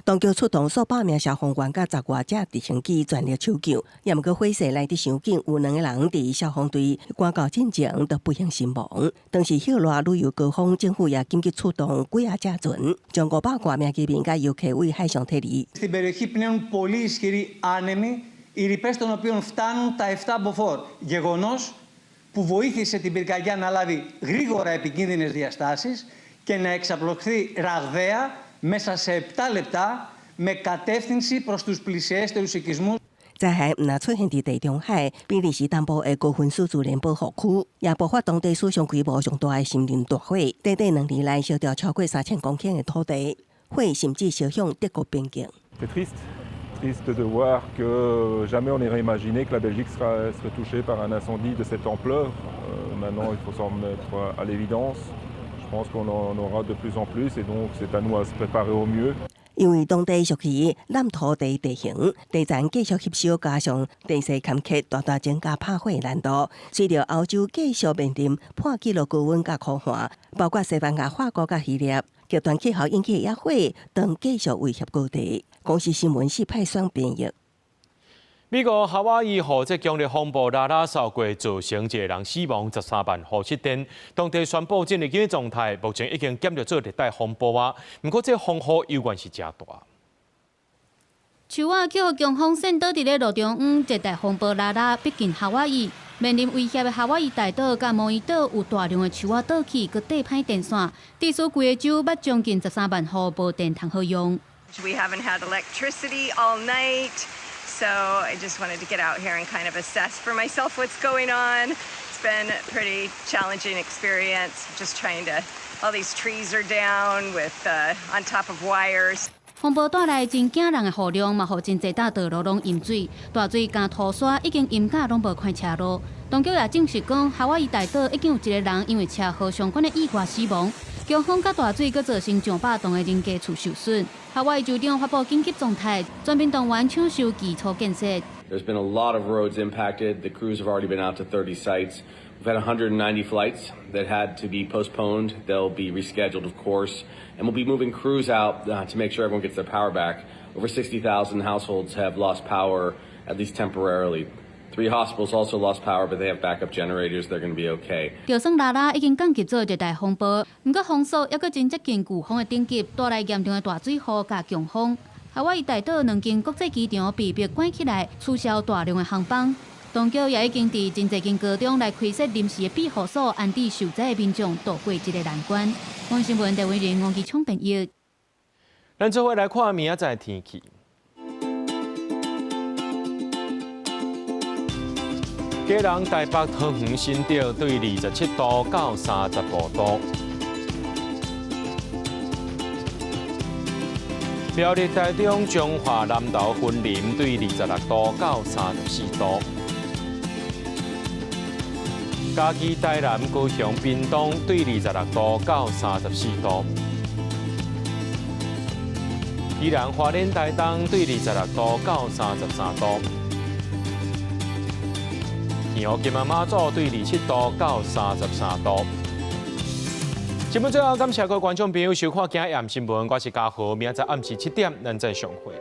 當局出動數百名消防員佮十外架直升機全力搶救，也毋過火勢來得傷緊，有兩个人佇消防隊趕到進前就不幸身亡。當時熱熱旅遊高峰，政府也緊急出動幾仔隻船，將500外名居民佮遊客對海上撤離。 Στην περιοχή πνέουν πολύ ισχυροί άνεμοι, οι ρηπές των οποίων φτάνουν τα 7 μποφόρ. Γεγονός που βοήθησε την πυρκαγιά να λάβει γρήγορα επικίνδυνες διαστάσεις και να εξαπλωθεί ραγδαία μέσα σε 7 λεπτά με κατεύθυνση προς τους πλησιέστερους οικισμούς. 災害毋但出現佇地中海、比利時東部的高芬斯自然保護區，也爆發當地史上規模上大的森林大火，短短2年內燒掉超過3000公頃的土地，火甚至燒向德國邊境。 C'est triste, triste de voir que jamais on n'aurait imaginé que la Belgique serait touchée par un incendie de cette ampleur. Maintenant, il faut s'en mettre à l'évidence. Je pense qu'on en aura de plus en plus et donc c'est à nous à se préparer au mieux. 因為當地屬於濫土地地形，地層繼續吸收，加上地勢坎坷，大大增加拍火難度。隨著歐洲繼續面臨破紀錄高溫佮苦旱，包括西班牙、法國佮希臘，極端氣候引起的野火，當繼續威脅各地。公視新聞四派雙編譯。美國夏威夷雨這強烈風暴拉拉掃過，造成一个人死亡，13萬戶失電。當地宣布進入緊急狀態，目前已經減弱做熱帶風暴啊。毋過這風雨猶原是誠大。樹仔予強風扇倒佇咧路中央，熱帶風暴拉拉逼近夏威夷，面臨威脅的夏威夷大島佮毛伊島有大量的樹仔倒去，閣綴歹電線，致使規个州捌將近13萬戶無電通好用。 We haven't had electricity all night, so I just wanted to get out here and kind of assess for myself what's going on. It's been a pretty challenging experience, just trying to. All these trees are down with on top of wires. 風暴帶來真驚人的雨量，嘛予真濟搭道路攏淹水，大水佮塗沙已經淹甲攏無寬車路。當局也證實講，夏威夷大島已經有一个人因為車禍相關的意外死亡。強風佮大水閣造成上百棟的人家厝受損。夏威夷州長發布緊急狀態，全面動員搶修基礎建設。 There's been a lot of roads impacted. The crews have already been out to 30 sites. We've had 190 flights that had to be postponed. They'll be rescheduled, of course. And we'll be moving crews out to make sure everyone gets their power back. Over 60,000 households have lost power, at least temporarily. Three hospitals also lost power, but they have backup generators. They're going to be okay. 就算拉拉已經降級做熱帶風暴，毋過風速猶閣真接近颶風的等級，帶來嚴重的大水雨佮強風。夏威夷大島兩間國際機場被迫關起來，取消大量的航班。當局也已經佇真濟間高中來開設臨時的庇護所，安置受災的民眾渡過這个難關。公視新聞陳偉仁、王繼聰編譯。咱做伙來看明仔載天氣。基隆、台北、桃園、新竹對27度到35度。苗栗、台中、彰化、南投、雲林對26度到34度。嘉義、台南、高雄、屏東對26度到34度。宜蘭、花蓮、台東對26度到33度。澎湖、金門、馬祖對27度到33度。節目最後，感謝各位觀眾朋友收看今日暗新聞，我是嘉豪，明仔載暗時7點，咱再相會。